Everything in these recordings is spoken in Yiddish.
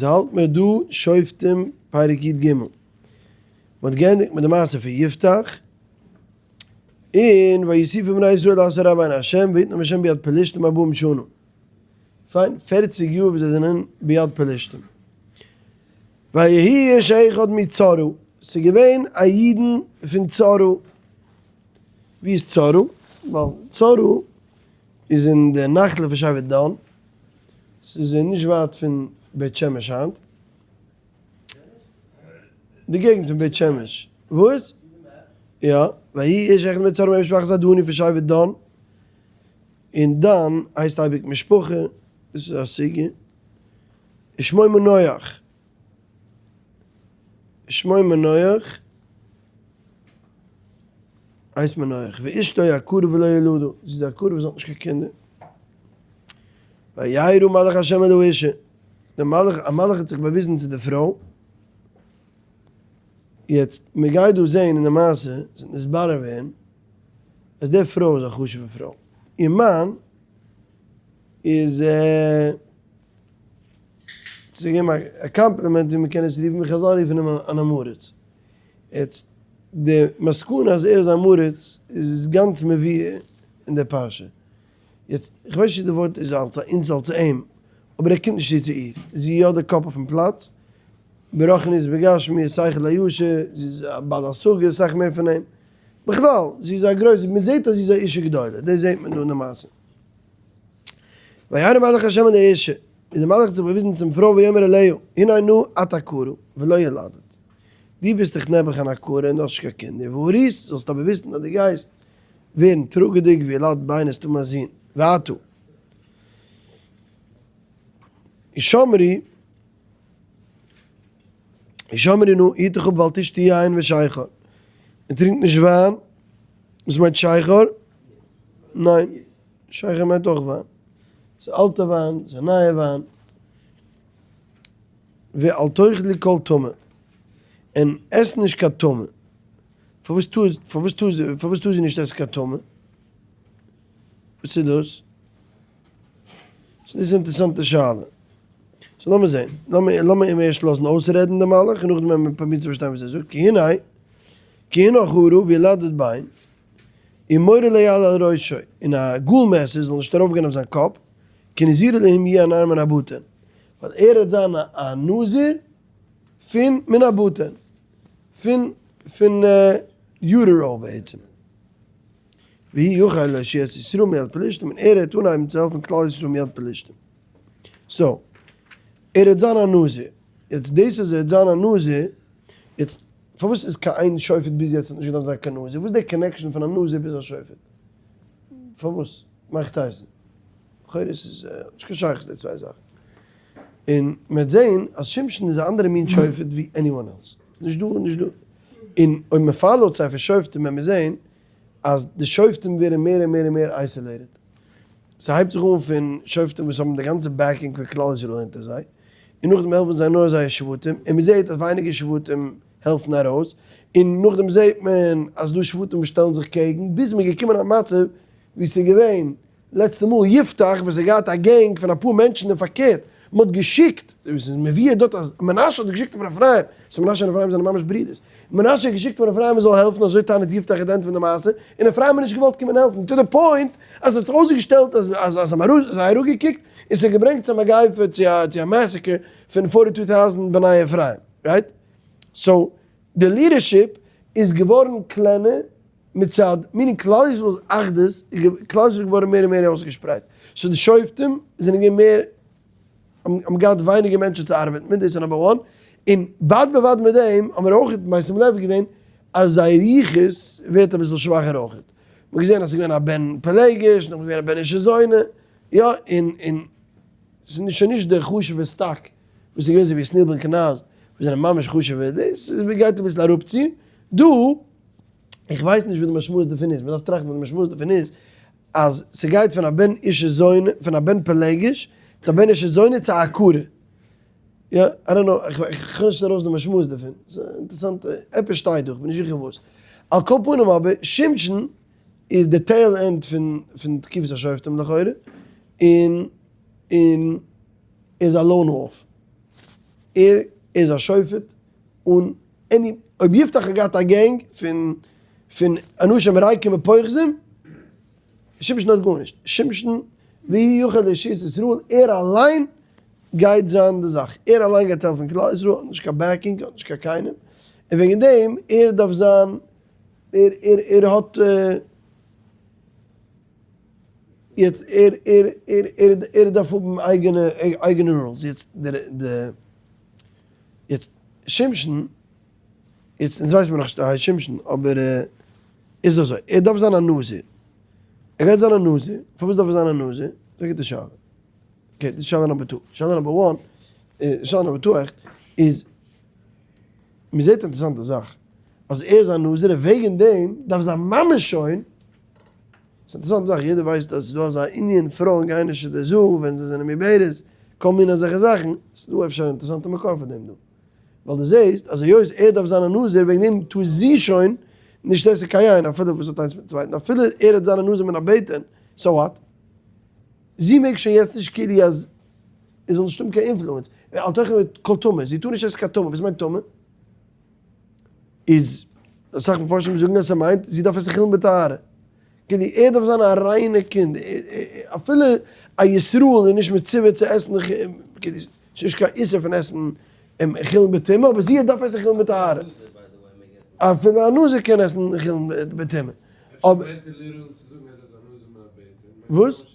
האלט מיר דא שופטים פרק י ג. מען האט געענדיגט מיט די מעשה פון יפתח, און ויוסיפו בני ישראל לעשות הרע בעיני ה' ויתנם ה' ביד פלשתים ארבעים שנה. פיין, פערציג יאר וואס זיי זענען ביד פלשתים. ויהי איש אחד מצרעה, ס'איז געווען א אידן פון צרעה. ווי איז צרעה? ווייל צרעה איז אין די נחלה פון שבט דן, ס'איז נישט ווייט פון בית שמש היינט, די געגנט פון בית שמש, וואס? יא, ויהי איש אחד מצרעה ממשפחת הדני פון שבט דן, און דן הייסט אייביג משפחה, דאס איז א סוגיא, ושמו מנוח, שמו מנוח הייסט מנוח, ואשתו עקרה ולא ילדה, זי איז עקרה וואס האט נישט קיין קינדער. וירא מלאך השם אל האשה, דער מלאך, א מלאך האט זיך באוויזן צו די פרוי, יעצט מען גייט דא זען אין די מעשה, עס וועט נתברר ווערן, אז די פרוי איז א חשוב'ע פרוי, איר מאן איז צו געבן א קאמפלימענט ווי מען קען עס רופן, ווי חזל רופן אים אן עם הארץ. יעצט די מסקנא אז ער איז עם הארץ איז גאנץ מבואר אין די פרשה. יעצט איך ווייס נישט צו די ווארט איז אלס א insult צו אים, אבער ער קומט נישט צו צו איר, זי איז יא די קאפ אויפן פלאץ, ברוחניות ובגשמיות, שכל הישר, זי איז א בעל השגה אסאך מער פון אים, בכלל זי איז א גרויסע, מען זעט אז זי איז א אישה גדולה, דאס זעט מען דא אין די מעשה. וירא מלאך ה' אל האשה, איז דער מלאך האט זיך באוויזן צום פרוי ויאמר אליה, הנה נא את עקרה ולא ילדת, דו ביסט דאך נעבעך אן עקרה און דו האסט נישט קיין קינדער, והרית, זאלסט אבער וויסן אז דו גייסט ווערן טראגעדיג וילדת בן וועסט האבן א זון, ועתה השמרי, השמרי נא, היט דיך אפ ואל תשתי יין ושכר, און טרינק נישט וויין, וואס מיינט שכר? ניין, שכר מיינט אויך וויין, ס'איז אלטע וויין, ס'איז נייע וויין, ואל תאכלי כל טמא, און עס נישט קיין טמא, פארוואס טאר פארוואס טאר פארוואס טאר זי נישט עסן קיין טמא? וואס איז דאס? ס'איז דאס אינטערעסאנטע שאלה. so לאמיר זען, לאמיר לאמיר אים ערשט לאזן אויסרעדן די מלאך און נאכדעם וועלן מיר פרובירן צו פארשטיין וואס ער זאגט, כי הנה, כי הנה הרה וילדת בן, ומורה לא יעלה על ראשו, און א גאל מעסער זאל נישט ארויפגיין אויף זיין קאפ, כי נזיר אלהים יהיה הנער מן הבטן, ווייל ער וועט זיין א נזיר פון מן הבטן, פון פון utero בעצם. והוא יחל להושיע את ישראל מיד פלשתים, און ער העט אנהייבן צו העלפן כלל ישראל מיד פלשתים. so, ער העט זיין א נזיר. יעצט דאס אז ער העט זיין א נזיר, יעצט פארוואס איז קיין איין שופט ביז יעצט האט נישט געדארפט זיין קיין נזיר? וואס איז די connection פון א נזיר ביז א שופט? פארוואס? מאכט הייסן. לכאורה עס איז נישט קיין שייכות די צוויי זאכן. און מען וועט זעהן אז שמשון איז א אנדערע מין שופט ווי anyone else. נישט דא נישט דא. און אויב מען follow ט ספר שופטים וועט מען זעהן אז די שופטים ווערן מער און מער און מער isolated. ס'הייבט זיך אן פון שופטים וואס האבן די גאנצע backing פון כלל ישראל אונטער זיי, און נאכדעם העלפן זיי נאר זייער שבטים, און מען זעט אז ווייניגער שבטים העלפן ארויס, און נאכדעם זעט מען אז ס'דא שבטים וואס שטעלן זיך קעגן, ביז מ'איז געקומען א מצב ווי ס'איז געווען לעצטע מאל יפתח וואס האט געהאט א gang פון אפאר מענטשן און פארקערט מען האט געשיקט, עס איז מבואר דארט אז מנשה האט געשיקט פאר אפרים, so מנשה און אפרים זענען ממש ברידערס, מנשה האט געשיקט פאר אפרים ער זאל העלפן אזוי טענה'ט יפתח at the end פון די מעשה, און אפרים האט נישט געוואלט קומען העלפן, to the point אז עס האט זיך אויסגעשטעלט אז אז אז האבן זיי אראפגעקוקט און ס'האט געברענגט צו א מגיפה צו א צו א massacre פון forty two thousand בני אפרים, right? so די leadership איז געווארן קלענער מצד meaning כלל ישראל'ס אחדות איז כלל ישראל געווארן מער און מער אויסגעשפרייט, so די שופטים זענען געווען מער האבן געהאט ווייניגער מענטשן צו ארבעטן מיט, דאס איז number one, און בד בבד מיט דעם האבן מיר אויך משים לב געווען אז זייער יחוס ווערט אביסל שוואכער אויכעט, מ'האט געזען אז ס'איז געווען א בן פלגש, נאכדעם איז געווען א בן אשה זונה, יא, און און ס'איז שוין נישט די חשוב'ע סטאק וואס איז געווען אזוי ווי עתניאל בן קנז וואס זענען ממש חשוב'ע, דאס גייט אביסל אראפצו, דא. איך ווייס נישט וואס די משמעות דערפון איז, מ'דארף טראכטן וואס די משמעות דערפון איז, אז ס'גייט פון א בן אשה זונה, פון א בן פלגש, צו א בן אשה זונה צו א עקרה. יא, I don't know, איך קען נישט ארויס די משמעות דערפון. ס'איז אינטערעסאנט, עפעס שטייט דא, כ'בין נישט זיכער וואס. על כל פנים אבער, שמשון איז די tail end פון פון תקופת השופטים לכאורה, און און איז א lone wolf. ער איז א שופט אן any, אויב יפתח האט געהאט א gang פון פון אנשים ריקים ופוחזים, שמשון האט גארנישט, שמשון והוא יוכל להושיע את ישראל, ער אליין גייט זיין די זאך, ער אליין גייט העלפן כלל ישראל, האט נישט קיין backing, האט נישט קיין קיינעם, און וועגן דעם ער דארף זיין, ער ער ער האט יעצט ער ער ער ער ער דארף האבן אייגענע אייגענע rules, יעצט די די יעצט שמשון, יעצט אונז ווייסן מיר נאכנישט ער הייסט שמשון, אבער איז אזוי, ער דארף זיין א נזיר, ער גייט זיין א נזיר, פארוואס דארף ער זיין א נזיר? זייער גוטע שאלה. okay, דאס איז שאלה number two. שאלה number one, שאלה number two עכט, איז, מען זעט א אינטערעסאנטע זאך, אז ער איז א נזיר און וועגן דעם דארף זיין מאמע שוין, ס'איז א אינטערעסאנטע זאך, יעדער ווייסט אז ס'איז דא אזא ענין, פרויען גייען נישט צו די zoo ווען זיי זענען מעוברת, כל מיני אזעלכע זאכן, ס'איז דא אפשר א אינטערעסאנטע מקור פאר דעם דא. ווייל דו זעסט אז היות ער דארף זיין א נזיר וועגן דעם טאר זי שוין נישט עסן קיין יין אפילו וואס האט איינס מיטן צווייטן אפילו ער האט זיין א נזיר מן הבטן, so what? זי מעג שוין יעצט נישט כאילו אז ער זאל נישט האבן קיין influence, אל תאכל כל טמא, זי טאר נישט עסן קיין טמא, וואס מיינט טמא? איז אסאך מפרשים זאגן אז ס'מיינט זי דארף עסן חולין בטהרה, כאילו ער דארף זיין א ריינע קינד, אפילו א ישראל איז נישט מצווה צו עסן, כאילו ס'איז נישט קיין איסור פון עסן חולין בטומאה, אבער זי דארף עסן חולין בטהרה. אפילו א נזיר קען עסן חולין בטומאה. וואס?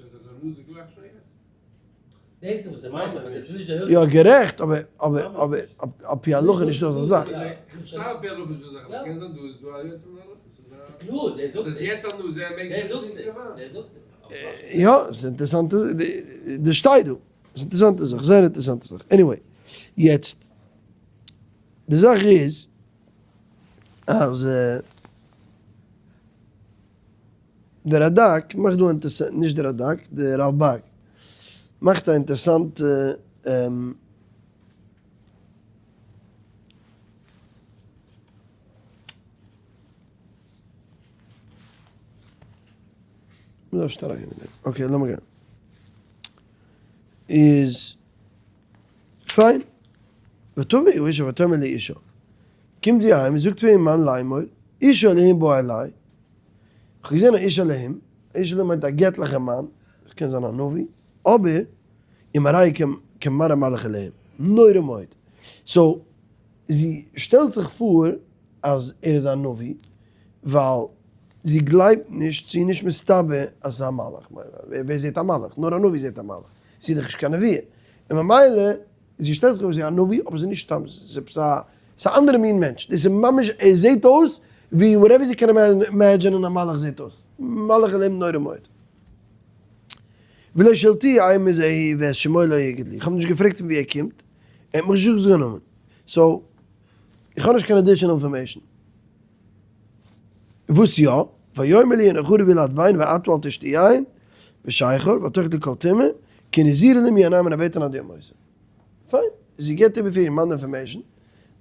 יא גערעכט אבער אבער אבער על פי הלכה נישטא אזא זאך. יא ס'איז אינטערעסאנט דאס שטייט דא. ס'איז אינטערעסאנטע זאך זייער אינטערעסאנטע זאך. anyway יעצט די זאך איז אז די רד"ק מאכט דא אינטערסאנט, נישט די רד"ק, די רלב"ג מאכט א אינטערסאנטע מ'דארף נישט אריינגיין אין דעם, okay לאמיר גיין. איז פיין. ותבא האשה ותאמר לאישה, קומט זי אהיים און זאגט פאר איר מאן לאמור, איש אלהים בא אלי, איך האב געזען א איש אלהים, א איש אלהים מיינט א געטליכער מאן, עס קען זיין א נביא, אבער ומראהו כמראה מלאך אלהים, נורא מאוד. so זי שטעלט זיך פאר אז ער איז א נביא, ווייל זי גלייבט נישט, ס'איז נישט מסתבר אז ס'איז א מלאך, ווער זעט א מלאך? נאר א נביא זעט א מלאך, זי איז דאך נישט קיין נביאה, און ממילא זי שטעלט זיך פאר זי איז א נביא אבער זי איז נישט סתם, זי איז עפעס א, ס'איז א אנדערע מין מענטש, דאס איז ממש, ער זעט אויס ווי whatever זי קען imagine ען א מלאך זעט אויס, מלאך אלהים נורא מאוד. ולא שאלתיהו מאיזה הוא ואת שמו לא הגיד לי, איך האב נישט געפרעגט פון ווי ער קומט, ער האט מיך נישט געזאגט זיין נאמען, so איך האב נישט קיין additional information. וואס יא? ויאמר לי הנה חרוב ילד בן ואת אל תשתי יין ושכר ואל תאכלי כל טומאה כי נזירה לאמי עיני מן הבטן עד יום מותה. פיין, זי געבט איבער פאר איר מאן די information,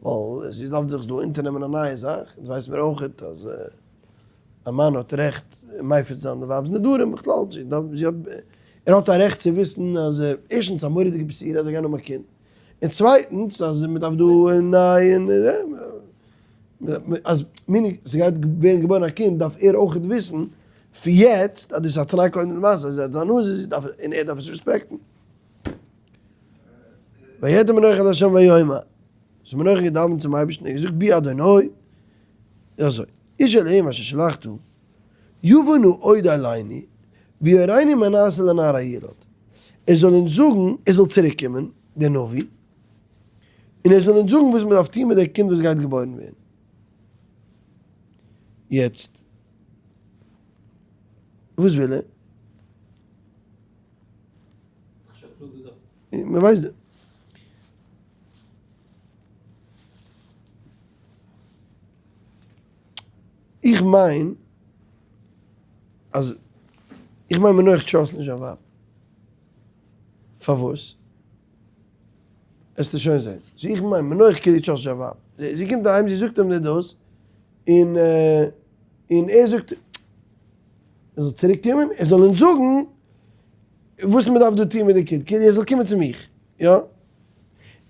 ווייל זי דארף זיך דא אונטערנעמען א נייע זאך, אונז ווייסן מיר אויכעט אז א מאן האט רעכט מפר צו זיין די ווייב'ס נדרים, בכלל זי דארף, זי האט, ער האט א רעכט צו וויסן אז ערשטנס א מורא'דיגע בשורה אז זיי גייען האבן א קינד, און צווייטנס אז מען דארף דא נייען אז meaning ס'גייט ווערן געבוירן א קינד דארף ער אויכעט וויסן פון יעצט אז דאס איז א תנאי קודם למעשה אז ער האט זיין נזיר זי דארף און ער דארף עס respect ן. ויעתר מנוח אל ה' ויאמר, ס'איז מנוח געדאווענט צום אייבערשטן און געזאגט בי אדוני, אזוי, איש אלהים אשר שלחת יבוא נא עוד אלינו ויורנו מה נעשה לנער הילוד, ער זאל אונז זאגן, ער זאל צוריק קומען, דער נביא, און ער זאל אונז זאגן וואס מען דארף טון מיט דער קינד וואס גייט געבוירן ווערן. יעצט, וואס וויל ער? מען ווייסט דא. איך מיין אז איך מיין מנוח trust נישט זיין ווייב. פארוואס? וועסטו שוין זען. so איך מיין מנוח כאילו trust נישט זיין ווייב. זי קומט אהיים זי זאגט אים דאס און און ער זאגט ער זאל צוריק קומען ער זאל אונז זאגן וואס מען דארף דא טון מיט די קינד כאילו ער זאל קומען צו מיך. יא?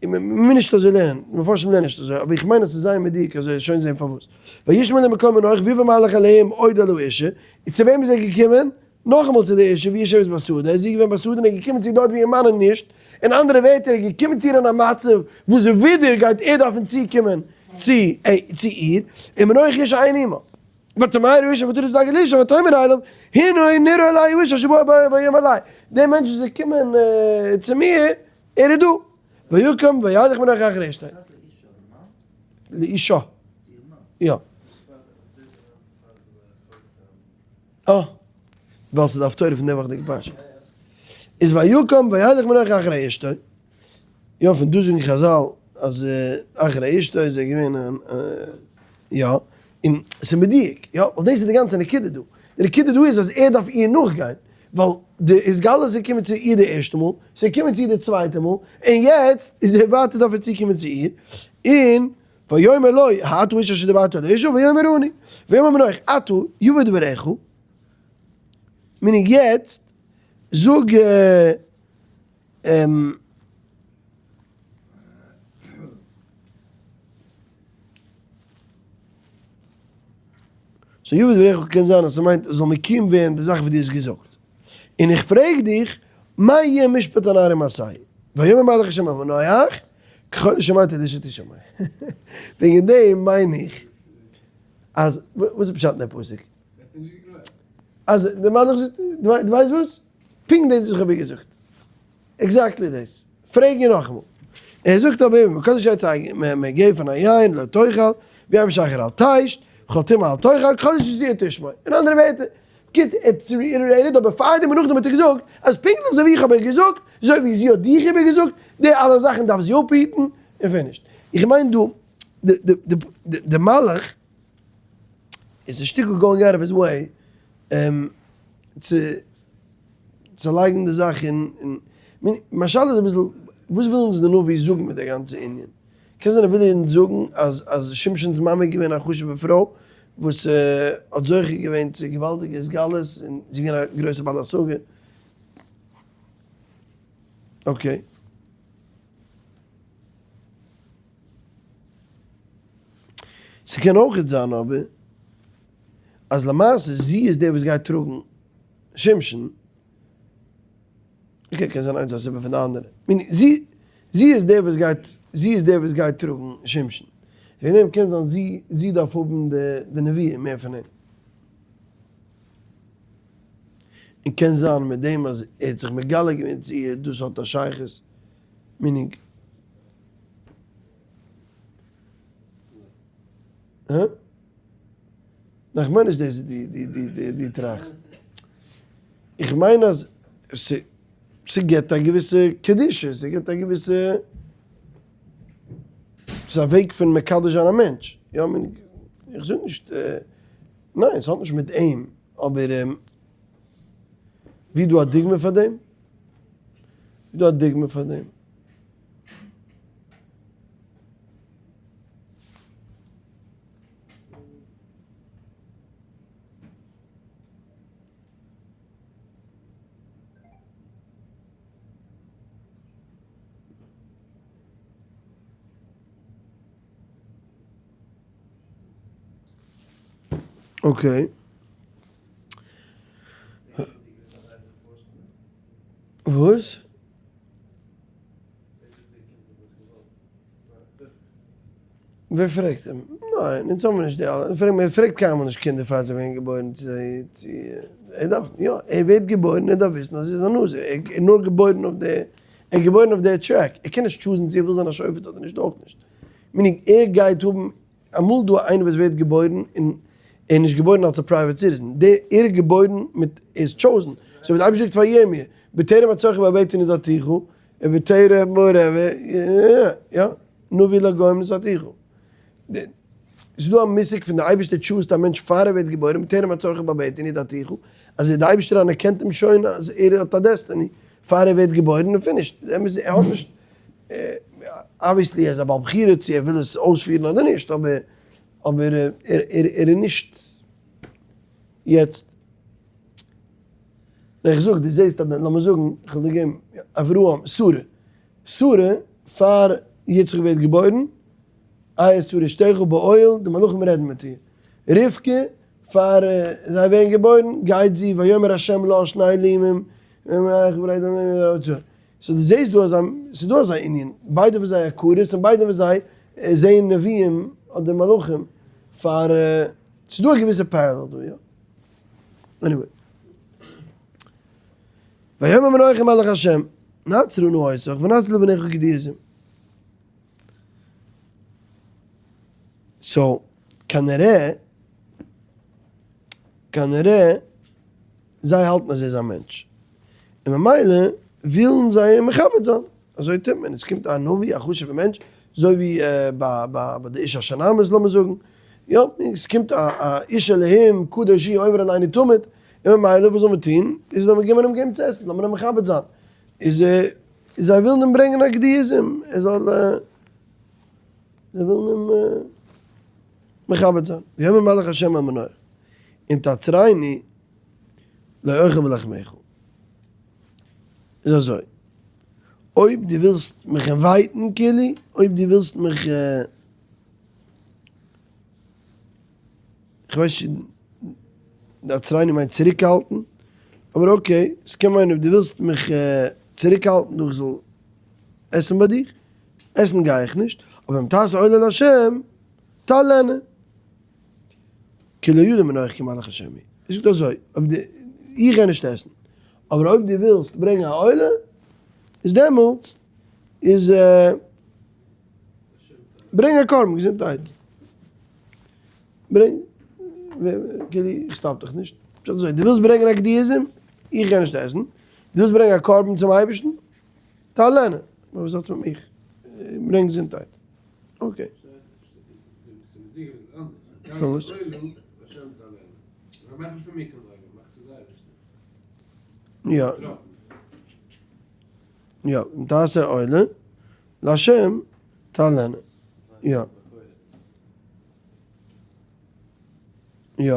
מ'מוז נישט אזוי לערנען, מפרשים לערנען נישט אזוי, אבער איך מיין אז ס'איז זייער מדויק אזוי, שוין זען פארוואס. וישמע למקום מנוח ויבא מלאך אלהים עוד אל האשה, און צו וועם איז ער געקומען? נאכאמאל צו די אשה והיא יושבת בשדה, איז זי געווען בשדה און ער איז געקומען צו איר דארט ווי איר מאן איז נישט, אין אנדערע ווערטער ער איז געקומען צו איר אין א מצב וואס ווידער גייט ער דארפן צוקומען צו איר, און מנוח איש אין עמה. ותמהר האשה ותרץ ותגד לאישה ותאמר אליו הנה נראה אלי האיש אשר בא ביום אלי, דער מענטש וואס איז געקומען צו מיר, ער איז דא. ויקום וילך מנוח אחרי אשתו. לאישה. יא. אה. ווייל ס'איז די הפטורה פון די וואכדיגע פרשה. איז ויקום וילך מנוח אחרי אשתו. יא, פון דא זאגן חזל אז אחרי אשתו איז ער געווען א יא. און ס'איז מדויק. יא, ווייל דאס איז די גאנצע נקודה דא. די נקודה דא איז אז ער דארף איר נאכגיין. ווייל די התגלות איז געקומען צו איר די ערשטע מאל, ס'איז געקומען צו איר די צווייטע מאל, און יעצט איז ער ווייטער דארף ער צוקומען צו איר, און ויאמר לו האתה האיש אשר דברת אל האשה ויאמר אני, ויאמר מנוח עתה יבא דברך, meaning יעצט זאג so יבא דברך קען זיין אז ס'מיינט עס זאל מקוים ווערן די זאך וואס דו האסט געזאגט. און איך פרעג דיך, מה יהיה משפט הנערים עשהו? ויאמר מלאך השם אל מנוח, ככל שמעת אל אשה תשמע. וועגן דעם מיין איך אז, וואס איז פשט אין די פסוק? אז די מלאך זאגט, דו ווייסט וואס? פונקט דאס וואס איך האב איר געזאגט. exactly דאס. פרעג איר נאכאמאל. ער זאגט אבער מכל אשר יצא מגפן היין לא תאכל, ויין ושכר אל תשת, וכל טמא אל תאכל, ככל אשר זיע תשמע. אין אנדערע ווערטער, בקיצור, ער האט reiterated, אבער פארדעם און נאכדעם האט ער געזאגט, אז פונקטליך אזוי ווי איך האב איר געזאגט, אזוי ווי זי האט דיך איבערגעזאגט, די אלע זאכן דארף זי אפהיטן, און finished. איך מיין דא, די מלאך איז א שטיקל going out of his way צו צו לייגן די זאך אין, מיין שאלה איז אביסל, וואס וויל אונז די נביא זאגן מיט די גאנצע ענין? קען זיין ער וויל אונז זאגן אז אז שמשון'ס מאמע איז געווען א חשוב'ע פרוי וואס האט זוכה געווען צו געוואלדיגע התגלות און זי איז געווען א גרויסע בעל השגה. okay. ס'קען אויכעט זיין אבער אז למעשה זי איז דער וואס גייט טראגן שמשון, okay קען זיין איינס א סיבה פון די אנדערע, meaning זי זי איז דער וואס גייט זי איז דער וואס גייט טראגן שמשון, וועגן דעם קען זיין זי זי דארף האבן די די נביאה מער פון אים. און קען זיין מיט דעם אז ער האט זיך מגלה געווען צו איר דאס האט א שייכות, meaning. הא? ניין כ'מיין נישט דאס וואס דו טראכסט. איך מיין אז ס'געבט א געוויסע קדושה, ס'געבט א געוויסע, ס'איז א וועג פון מקדש זיין א מענטש. יא, איך זאג נישט, ניין ס'האט נישט מיט אים, אבער ווי איז דא א דוגמא פאר דעם? ווי איז דא א דוגמא פאר דעם? okay. וואס? ווער פרעגט אים? ניין, אונז האבן נישט די אלע, פרעג מען פרעגט קיינמאל נישט קינדער פאר זיי ווערן געבוירן צו זיי צו ער דארף יא ער ווערט געבוירן ער דארף וויסן אז ער איז א נזיר ער איז נאר געבוירן אויף די ער איז געבוירן אויף די track ער קען נישט choose ן צו ער וויל זיין א שופט אדער נישט אויך נישט meaning ער גייט האבן אמאל דא איינער וואס ווערט געבוירן און ער איז נישט געבוירן אלס א private citizen די ער איז געבוירן מיט ער איז chosen אזוי ווי די אייבערשטער זאגט פאר ירמי' בטרם עצרך בבטן ילדתיך ובטרם whatever, יא, נביא לגוים נתתיך. ס'איז דא א מושג פון די אייבערשטער choose ט א מענטש פאר ער ווערט געבוירן, בטרם עצרך בבטן ילדתיך, אז די אייבערשטער אנערקענט אים שוין אז ער האט א destiny פאר ער ווערט געבוירן און finished. ער האט נישט, obviously ער איז א בעל בחירה צו ער וויל עס אויספירן אדער נישט, אבער אבער ער איז נישט יעצט. איך זאג, דו זעסט אז, לאמיר זאגן, איך וועל דיר געבן, אברהם, שרה, שרה פאר. יצחק ווערט געבוירן, איה שרה אשתך באוהל, די מלאכים רעדן מיט איר. רבקה, פאר זיי ווערן געבוירן, גייט זי, ויאמר ה' לה שני לאומים, so דו זעסט דא אזא, ס'איז דא אזא ענין, ביידע פון זיי עקרות און ביידע פון זיי זעען נביאים אדער מלאכים פאר, ס'איז דא א געוויסע parallel דא, יא. Anyway. ויאמר מנוח אל מלאך השם, נצרה נא אותך ונעשה לבניך גדי עזים. So, כנראה, כנראה, זיי האלטן אז ער איז א מענטש. און ממילא ווילן זיי אים מכבד זיין. אזוי טוט מען. עס קומט א נביא, א חשוב'ער מענטש, אזוי ווי ביי די איש השונמית לאמיר זאגן. יא, עס קומט א איש אלהים קדוש הוא עובר עלינו תמיד, און ממילא וואס זאל מען טון? איז לאמיר געבן אים געבן צו עסן, לאמיר אים מכבד זיין. איז זיי ווילן אים ברענגען א גדי עזים, ער זאל, זיי ווילן אים מכבד זיין. ויאמר מלאך השם אל מנוח, אם תעצרני לא אוכל בלחמך. איז אזוי, אויב דו ווילסט מיך invite ן כאילו, אויב דו ווילסט מיך, כ'ווייס נישט תעצרני מיינט צוריקהאלטן, אבער okay, ס'קען מיינען אויב דו ווילסט מיך צוריקהאלטן דא איך זאל עסן ביי דיך, עסן גיי איך נישט, אבער אם תעשה עולה לה' תעלנה. כי לא ידע מנוח כי מלאך השם הוא. ער זאגט אזוי, אויב די, איך גיי נישט עסן, אבער אויב דו ווילסט ברענגען א עולה, איז דעמאלטס איז ברענג א קרבן, געזונטהייט. ברענג, כאילו איך stop דיך נישט. פשט אזוי, דו ווילסט ברענגען א גדי עזים, איך גיי נישט עסן. דו ווילסט ברענגען א קרבן צום אייבערשטן, תעלנה. וואס האטס מיט מיך? ברענג געזונטהייט. Okay. פארוואס? יא. יא, תעשה עולה להשם תעלנה. יא. יא.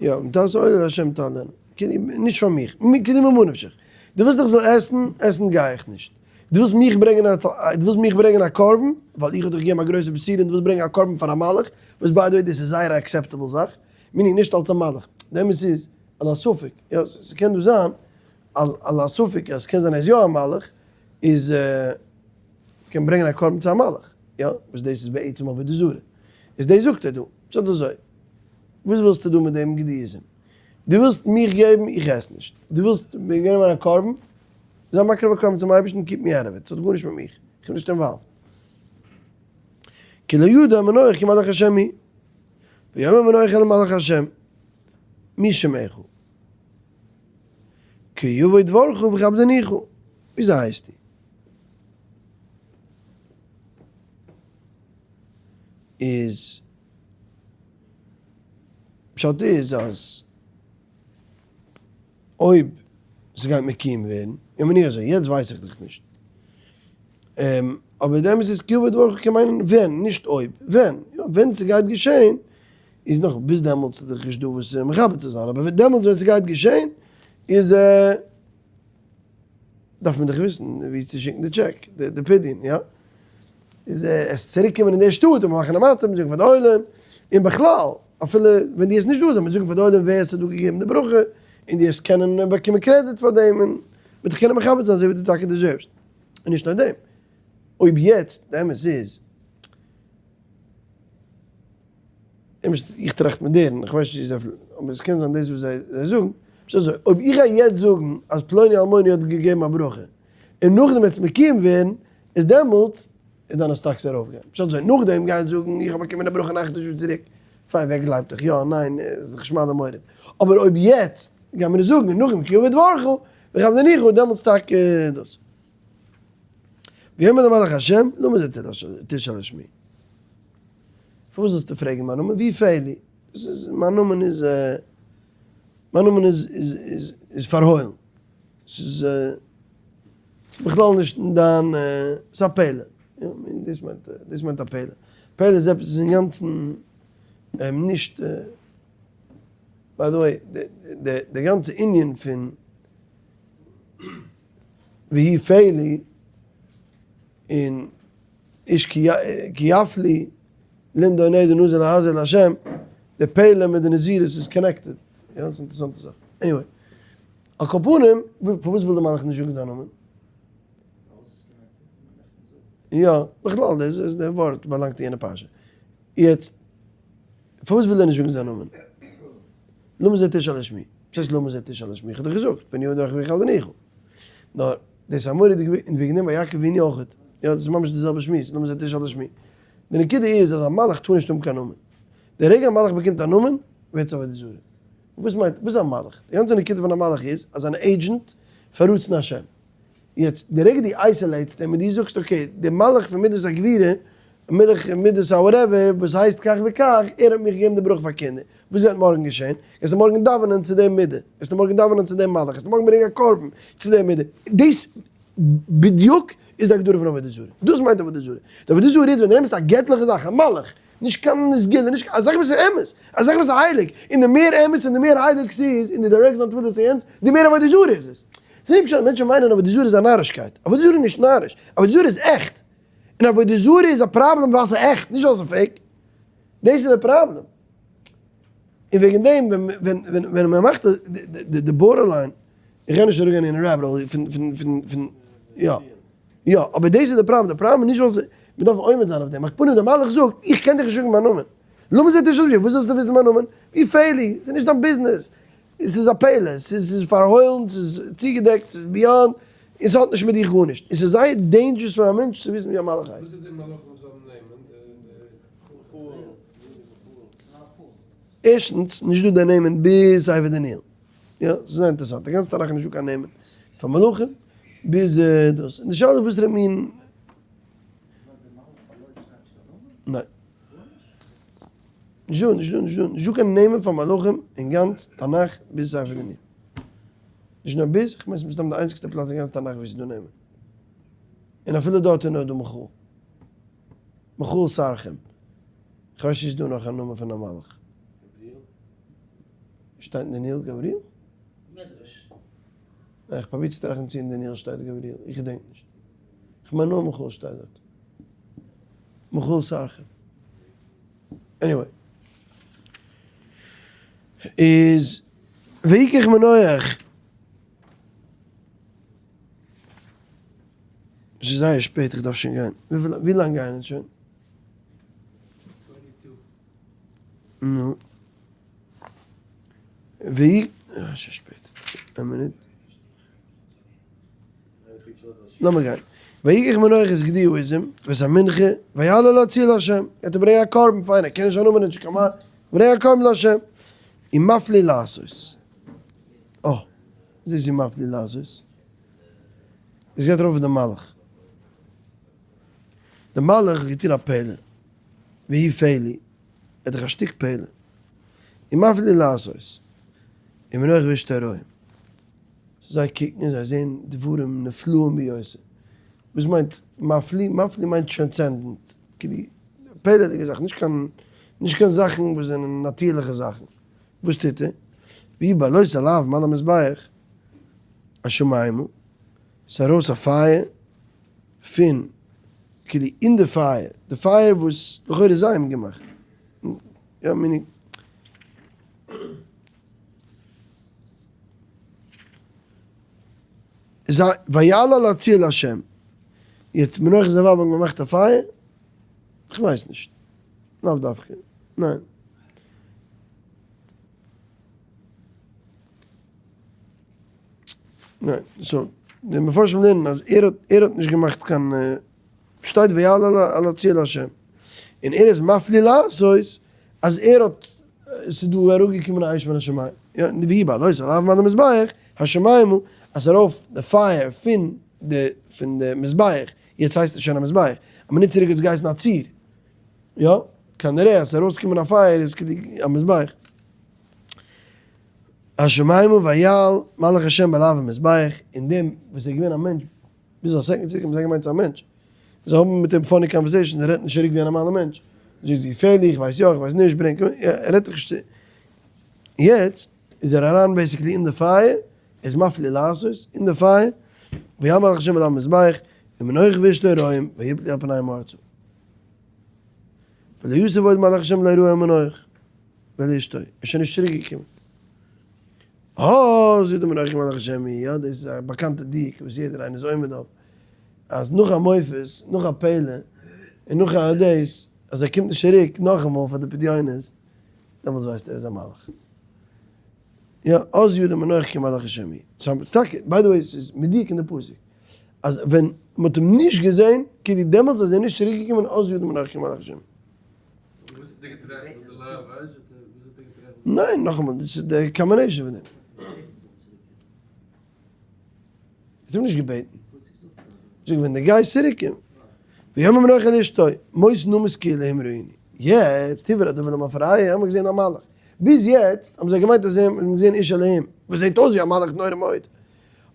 יא, תעשה עולה להשם תעלנה. נישט פאר מיך. כאילו ממה נפשך. דו ווילסט איך זאל עסן, עסן גיי איך נישט. דו ווילסט מיך ברענגען א, דו ווילסט מיך ברענגען א קרבן, ווייל איך האב דיך געגעבן א גרויסע בשורה און דו ווילסט ברענגען א קרבן פאר א מלאך, וואס by the way דאס איז זייער א acceptable זאך, meaning נישט אלס א מלאך. די אמת איז, על הספק, יא, ס'קען דא זיין, על הספק אז ס'קען זיין ער איז יא א מלאך, איז קען ברענגען א קרבן צו א מלאך, יא, וואס דאס איז בעצם עבודה זרה. איז דאס זאגט ער דא. פשט אזוי, וואס ווילסטו דא מיט דעם גדי עזים? דו ווילסט מיך געבן, איך עס נישט. דו ווילסט ברענגען א קרבן, זיי מקריב א קרבן צום אייבערשטן, keep me out of it, ס'האט גארנישט מיט מיך, איך בין נישט involved. כי לא ידע מנוח כי מלאך השם הוא. ויאמר מנוח אל מלאך השם, מי שמך? כי יבוא דברך וכבדניך. וויאזוי הייסטו? איז פשט איז אז אויב ס'גייט מקוים ווערן, איך מיין אזוי, יעצט ווייס איך דאך נישט, אבער די אמת איז כי יבוא דברך קען מיינען ווען, נישט אויב, ווען, יא ווען ס'גייט געשען, איז נאך ביז דעמאלטס איז דאך נישט דא וואס מכבד צו זיין, אבער דעמאלטס ווען ס'גייט געשען איז דארף מען דאך וויסן ווי צו שיקן די טשעק, די פדיון, יא? איז עס צוריק קומען אין די שטאט און מאכן א מצב און זאגן פאר די עולם, און בכלל אפילו ווען דו האסט נישט דא זאל מען זאגן פאר די עולם ווער עס האט דא געגעבן די ברכה, און דו האסט קענען באקומען קרעדיט פאר דעם, און מ'וועט דיך קענען מכבד זיין אזוי ווי דו טאקע deserve סט. און נישט נאר דעם, אויב יעצט, די אמת איז, איך טראכט מיט דערן, איך ווייס נישט צו ס'איז אבער עס קען זיין דאס וואס זיי זאגן, ס'איז אזוי, אויב איך גיי יעצט זאגן אז פלוני אלמוני האט געגעבן א ברכה, און נאכדעם וועט עס מקוים ווערן, איז דעמאלטס איז דיינע stocks ארויפגיין. פשט אזוי, נאכדעם גיין זאגן איך האב באקומען א ברכה נאכט נישט ווי צוריק, פיין ווער גלייבט דיך, יא, ניין, איז דאך שמד ומורד. אבער אויב יעצט גייען מיר עס זאגן און נאכדעם כי יבוא דברך וכבדניך, דעמאלטס טאקע דאס. ויאמר למלאך השם, למה זה תשאל את שמי? פארוואס זאלסטו פרעגן מיין נאמען? ווי פעלי? דאס איז, מיין נאמען איז, מיין נאמען איז, איז, איז פארהוילן. ס'איז בכלל נישט אין דיין, ס'איז א פלא. דאס מיינט, דאס מיינט א פלא. פלא איז עפעס אינגאנצן נישט, by the way, די גאנצע ענין פון. והיא פלי און איש כי יפליא לנדור נדר נזיר להזיר להשם, די פלא מיט די נזירות איז connected, יא ס'איז אינטערעסאנטע זאך, anyway, על כל פנים, פארוואס וויל די מלאך נישט זאגן זיין נאמען? יא, בכלל דאס איז די ווארט באלאנגט אין יענע פרשה. יעצט, פארוואס וויל ער נישט זאגן זיין נאמען? למה זה תשאל את שמי? וואס הייסט למה זה תשאל את שמי? איך האב דיך געזאגט, פן יאמר דרך אביך אל בניך. נאר, דאס איז א מורא'דיגע און וועגן דעם ביי יעקב אבינו אויכעט. יא, דאס איז ממש די זעלבע שמועס, למה זה תשאל את שמי. די נקודה איז אז א מלאך טאר נישט האבן קיין נאמען. די רגע א מלאך באקומט א נאמען, ווערט עס עבודה זרה. וואס מיינט, וואס איז א מלאך? די גאנצע נקודה פון א מלאך איז אז אן agent פאר רצון השם. יעצט, די רגע דו isolate סט אים און דו זאגסט okay, דער מלאך פון מידת הגבורה, מלאך מידת ה whatever, וואס הייסט כך וכך, ער האט מיך געגעבן די ברכה פאר קינדער. וואס גייט מארגן געשען? גייסטו מארגן דאווענען צו דעם מידה? גייסטו מארגן דאווענען צו דעם מלאך? גייסטו מארגן ברענגען א קרבן צו דעם מידה? דאס בדיוק איז די הגדרה פון עבודה זרה. דאס מיינט עבודה זרה. די עבודה זרה איז ווען דו נעמסט א געטליכע זאך, א מלאך, נישט קיין סגולה, נישט קיין, א זאך וואס איז אמת, א זאך וואס איז הייליג, און די מער אמת און די מער הייליג ס'איז, און די direct סט זיין תפילות צו יענץ, די מער עבודה זרה איז עס. ס'איז נישט פשט אז מענטשן מיינען עבודה זרה איז א נארישקייט. עבודה זרה איז נישט נאריש, עבודה זרה איז עכט. און עבודה זרה איז א פראבלעם ווייל ס'איז עכט, נישט ווייל ס'איז fake. דאס איז די פראבלעם. און וועגן דעם ווען ווען ווען מען מאכט די די borderline, איך גיי נישט אראפגיין אין rabbit hole פון פון פון פון יא יא, אבער דאס איז די פראבלעם, די פראבלעם איז נישט ווייל ס'איז, מען דארף עומד זיין אויף דעם, על כל פנים דער מלאך זאגט, איך קען דיך נישט זאגן מיין נאמען, למה זה תשאל אותי, וואס זאלסטו וויסן מיין נאמען, ווי פעלי, ס'איז נישט דיין ביזנעס, ס'איז א פלא, ס'איז פארהוילן, ס'איז צוגעדעקט, ס'איז beyond, און ס'האט נישט מיט דיך גארנישט, און ס'איז זייער dangerous פאר א מענטש צו וויסן ווי א מלאך הייסט. וואס איז די מלאכים וואס האבן נעמען? ערשטנס, נישט דא די נעמען ביז ספר דניאל. יא, ס'איז זייער אינטערעסאנט, די גאנצע תנך איז נישטא קיין נעמען פאר מלאכים ביז דאס. און די שאלה איז וואסערע מין. ניין. נישטא, נישטא, נישטא, נישטא קיין נעמען פאר מלאכים אין גאנץ תנך ביז ספר דניאל. נישט נאר ביז, כ'מיין ס'איז מסתם די איינציגסטע פלאץ אין גאנץ תנך ווי ס'איז דא נעמען. און אפילו דארט איז נאר דא מיכאל. מיכאל סרחים. כ'ווייס נישט צו ס'איז דא נאך א נאמען פון א מלאך. גבריאל? שטייט אין דניאל גבריאל? מדרש. ניין, כ'פרוביר צו טראכטן צו אין דניאל שטייט גבריאל, איך געדענק נישט. כ'מיין נאר מיכאל שטייט דארט. מיכאל סרחים. Anyway. איז ויקח מנוח. ס'איז זייער שפעט איך דארף שוין גיין. ווי לאנג גייען אונז שוין? נו. ווי? אה, שוין שפעט. א מינוט. לאמיר גיין. ויקח מנוח את גדי העזים, ואת המנחה, ויעלה להציע לה'. גייט ער ברענגען א קרבן, פיין, ער קען נישט זיין נאמען נישט קיין מה, ברענג א קרבן לה'. ומפליא לעשות. אה, וואס איז ומפליא לעשות? עס גייט ארויף אויף די מלאך. די מלאך האט געטון א פלא, והוא פלא, ער האט דאך א שטיק פלא. ומפליא לעשות. ומנוח ואשתו רואים. זיי קוקן און זיי זעען דברים נפלאים ביותר. וואס מיינט מפליא? מפליא מיינט transcendent, כאילו פלא'דיגע זאכן, נישט קיין נישט קיין זאכן וואס זענען נאטירליכע זאכן. וואס טוט ער? ויהי בעלות הלהב מעל המזבח השמימה, ס'איז ארויס א פייער פון כאילו אין די פייער, די פייער וואס לכאורה זיי האבן געמאכט, יא meaning. ויעל להציע לה'. יעצט מנוח און זיין ווייב האבן געמאכט א פייער? כ'ווייס נישט. לאו דווקא. ניין. ניין. so, די מפרשים לערנען אז ער האט ער האט נישט געמאכט קיין שטייט ויעל להציע לה'. און ער איז מפליא לעשות אז ער האט ס'איז דא אראפגעקומען א אש מן השמים, יא, ויהי בעלות הלהב מעל המזבח, השמימה, אז ארויף די פייער פון די פון די מזבח, יעצט הייסט עס שוין א מזבח, א מינוט צוריק האט עס געהייסן א צור, יא, כנראה אז ס'איז ארויסגעקומען א פייער איז כדי א מזבח. השמימה ויעל מלאך השם בלהב המזבח, אין דעם וואס איז געווען א מענטש ביז א second צוריק האבן זיי געמיינט ס'איז א מענטש. זיי האבן מיט אים funny conversation, ער רעדט נישט צוריק ווי א נארמאלע מענטש. זאגט ווי פעלי, איך ווייס יא, איך ווייס נישט, ברענג, ער רעדט דאך נישט. יעצט איז ער אריין basically אין די פייער, ער איז מפליא לעשות, אין די פייער. ויעל מלאך השם אל המזבח, ומנוח ואשתו רואים, ויפלו על פניהם ארצה. ולא יסף עוד מלאך השם לא יראו מנוח ואל אשתו, ער איז שוין נישט צוריק געקומען. אה, זאגט דער מנוח מלאך השם, יא, דאס איז א באקאנטע דיוק וואס יעדער איינער איז עומד אויף, אז נאך א מופת, נאך א פלא, און נאך א דאס, אז ער קומט נישט צוריק נאכאמאל פאר די פדיונות, דעמאלטס ווייסט ער איז א מלאך. יא, אז ידע מנוח כי מלאך השם הוא. סא טאקע, by the way, ס'איז מדויק אין די פסוק, אז ווען מ'האט אים נישט געזען, כאילו דעמאלטס איז ער נישט צוריק געקומען אז ידע מנוח כי מלאך השם הוא. וואס האט ער געטראכט מיט די לאו? ווייסט וואס האט ער געטראכט? ניין, נאכאמאל, דאס איז די combination פון דעם. האט אים נישט געבעטן. זאג ווען די גייסט צוריק קומען. ויאמר מנוח אל אשתו, מות נמות כי אלהים ראינו. יעצט הוברר הדבר למפרע האבן מיר געזען א מלאך. ביז יעצט האבן זיי געמיינט אז זיי האבן געזען איש אלהים, וואס זעט אויס ווי א מלאך נורא מאוד.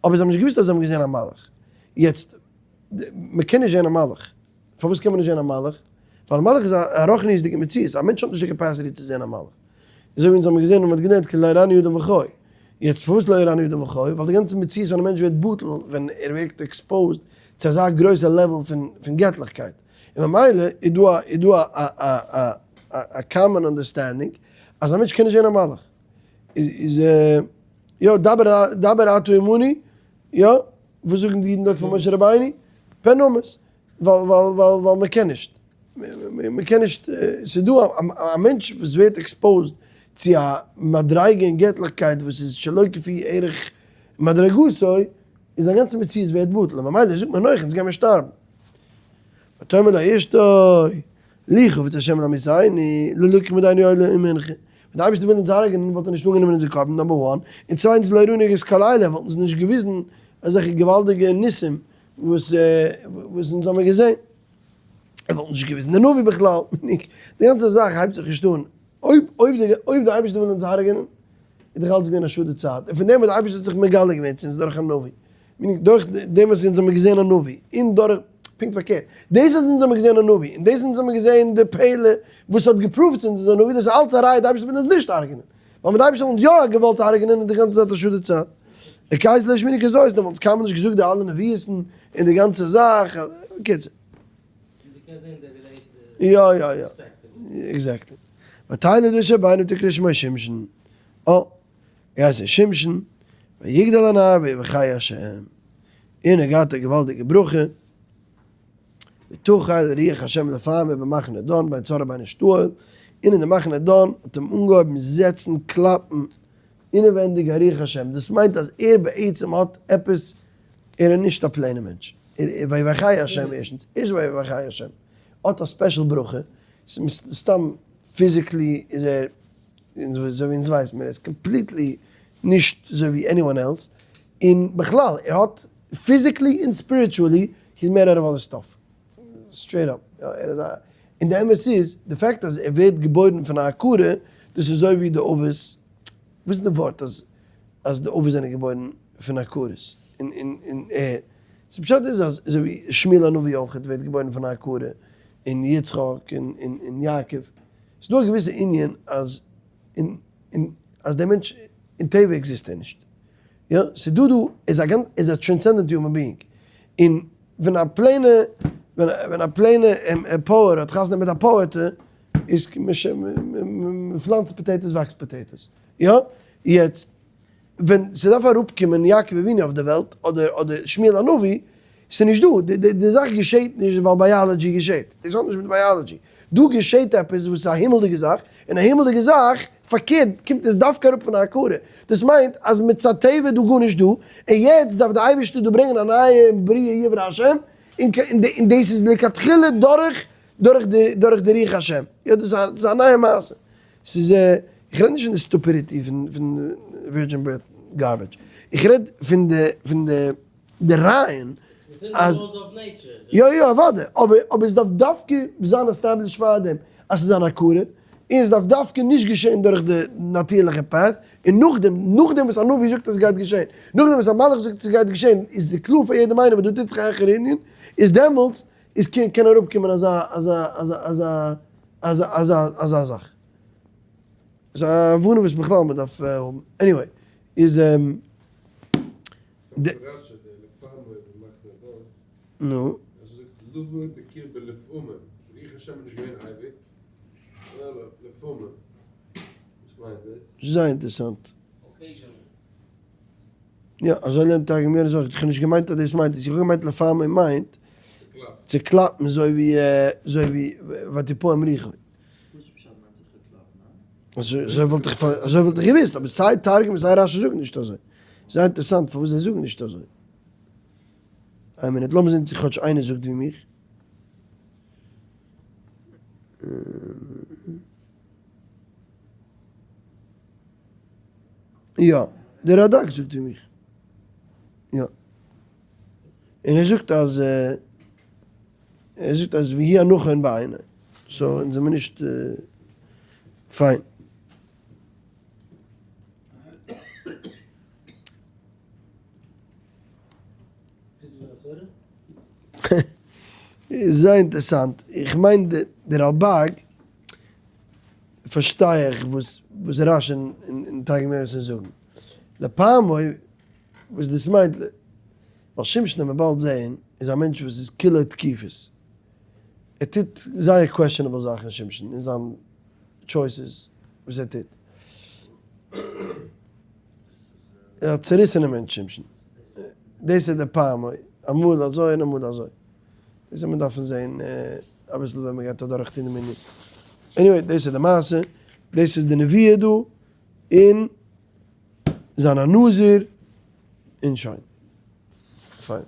אבער זיי האבן נישט געוואוסט אז זיי האבן געזען א מלאך. יעצט, מען קען נישט זען א מלאך. פארוואס קען מען נישט זען א מלאך? ווייל א מלאך איז א רוחניות'דיגע מציאות, א מענטש האט נישט די capacity צו זען א מלאך. אזוי ווי אונז האבן געזען און מען האט געלערנט כי לא יראני אדם וחי. יעצט פארוואס לא יראני אדם וחי? ווייל די גאנצע מציאות פון א מענטש ווערט בטל ווען ער ווערט exposed צו אזא גרויסע level פון געטליכקייט. און ממילא איז דא א איז דא א א א א common understanding אז א מענטש קען נישט זען א מלאך. איז יא דבר דבר אתה עמנו יא וואס זאגן די אידן דארט פון משה רבינו? פן נמות. ווייל ווייל ווייל ווייל מען קען נישט, מען קען נישט, ס'איז דא א מענטש וואס ווערט exposed צו א מדריגה אין געטליכקייט וואס איז שלא כפי ערך מדרגתו, איז זיין גאנצע מציאות ווערט בטל, און ממילא זאגט מען נח אונז גיימיר שטארבן. ותאמר לו אשתו, לו חפץ השם להמיתנו, לא לקח מידינו עולה ומנחה. ווען דער אייבערשטער וויל אונז הרג'נען וואלט ער נישט אנגענומען אונזער קרבן number one, און צווייטנס ולא הראנו את כל אלה, וואלט אונז נישט געוויזן אזעלכע געוואלדיגע ניסים וואס וואס אונז האמיר געזען, ער וואלט נישט געוויזן די נביא בכלל, די גאנצע זאך הייבט זיך נישט אן, אויב אויב די אויב די אייבערשטער וויל אונז הרג'נען, איז דאך אלץ געווען א שאד די צייט, און פון דעם וואס די אייבערשטער האט זיך מגלה געווען צו אונז דורך א נביא, meaning דורך דעם וואס אונז האמיר געזען א נביא, און דורך, פונקט פארקערט, דאס וואס אונז האמיר געזען א נביא, און דאס אונז האמיר געזען די פלא וואס האט גע prove ט צו אונז איז א נביא, דאס איז אלץ א ראיה די אייבערשטער וויל אונז נישט הרג'נען, ווייל ווען די אייבערשטער וואלט אונז יא געוואלט הרג'נען איז די גאנצע צייט א שאד די צייט. דער קייזער לא השמינו כזאת, דעמאלטס האט קיינמאל נישט געזאגט די אלע נביאות'ן און די גאנצע זאך, בקיצור. יא יא יא, exactly. ותלד האשה בן ותקרא שמו שמשון, אה, ער הייסט שמשון, ויגדל הנער ויברכהו השם, און ער געהאט א געוואלדיגע ברכה, ותחל רוח השם לפעמו במחנה דן בין צרעה ובין אשתאול, און אין די מחנה דן האט אים אנגעהויבן זעצן קלאפן אינעווענדיג א רוח השם, דאס מיינט אז ער בעצם האט עפעס, ער איז נישט א plain ע מענטש, ער ויברכהו השם ערשטנס, ערשט ויברכהו השם, האט א special ברכה, סתם physically איז ער, אזוי ווי אונז ווייסן מיר, ער איז completely נישט אזוי ווי anyone else, און בכלל ער האט physically און spiritually he's made out of other stuff, straight up, ער איז א, און די אמת איז, די fact אז ער ווערט געבוירן פון א עקרה, דאס איז אזוי ווי די אבות, וואס איז די ווארט אז אז די אבות זענען געבוירן פון עקרות, און און און ער, ס'פשט איז אז אזוי ווי שמואל הנביא אויך ווערט געבוירן פון א עקרה, און יצחק און און און יעקב, ס'איז דא א געוויסע ענין אז און און אז דער מענטש אין טבע exist ער נישט, יא, ס'איז דא דא איז א גאנ איז א transcendent human being, און ווען א plain ע ווען א plain ע פויער האט חתונה מיט א פויערטע איז מ'פלאנצט potatoes וואקסט potatoes, יא, יעצט ווען ס'דארף אראפקומען יעקב אבינו אויף די וועלט אדער אדער שמואל הנביא, ס'איז נישט דא, די די זאך געשעט נישט ווייל biology געשעט, דאס האט נישט מיט biology, דא געשעט עפעס וואס איז א הימל'דיגע זאך, און א הימל'דיגע זאך, פארקערט קומט עס דווקא אראפ פון א הכרה, דאס מיינט אז מצד טבע איז דא גארנישט דא, און יעצט דארף די אייבערשטער דא ברענגען א נייע בריאה יברא השם, און דאס איז לכתחילה דורך דורך די דורך די רוח השם, יא דאס איז א נייע מעשה, ס'איז איך רעד נישט פון די stupidity פון פון virgin birth garbage, איך רעד פון די פון די די רעיון אז יא יא אוודאי, אבער אבער עס דארף דווקא זיין established פארדעם אז ס'איז אן הכרה, און עס דארף דווקא נישט געשען דורך די נאטירליכע path, און נאכדעם נאכדעם וואס א נביא זאגט אז עס גייט געשען, נאכדעם וואס א מלאך זאגט אז עס גייט געשען, איז קלאר פאר יעדעם איינעם אז דא טוט זיך א העכערע ענין, איז דעמאלטס איז קען קען אראפקומען אזא אזא אזא אזא אזא אזא אזא זאך. ס'איז א הבנה וואס בכלל מען דארף האבן. anyway, איז די. נו. ער זאגט לבוא בקרבה לפעמים, רוח השם איז נישט געווען אייביג, אלא לפעמים. וואס מיינט דאס? זייער אינטערעסאנט. יא, אזוי לערנט תרגום יונתן אויך, איך האב נישט געמיינט אז דאס מיינט עס, איך האב געמיינט לפעמים מיינט צו קלאפן אזוי ווי אזוי ווי ותפעם רוחו. אזוי וואלט איך אזוי וואלט איך געוואוסט, אבער סיי תרגום און סיי רשי זאגן נישט אזוי. זייער אינטערעסאנט פארוואס זיי זאגן נישט אזוי. איין מינוט, לאמיר זען צו כאטש איינער זאגט ווי מיך. יא, דער רדק זאגט ווי מיך. יא. און ער זאגט אז ער זאגט אז והיא הנכון בעיני. so אונז זעמיר נישט פיין. זייער אינטערעסאנט, איך מיין דער רלבג פארשטיי איך וואס וואס רשי און תרגום יונתן זאגן, לפעמו וואס דאס מיינט, ווייל שמשון וועט מען באלד זעהן איז א מענטש וואס איז כולו תקיפות, ער טוט זייער questionable זאכן שמשון אין זיין choices וואס ער טוט. א צוריסענע מענטש שמשון. דאס איז די פעמי, אמאל אזוי און אמאל אזוי. דאס וועט מען דארפן זעהן אביסל ווען מען גייט אדורך טון דעם ענין. anyway, דאס איז די מעשה, דאס איז די נביאה דא, און זיין א נזיר, און שוין. פיין.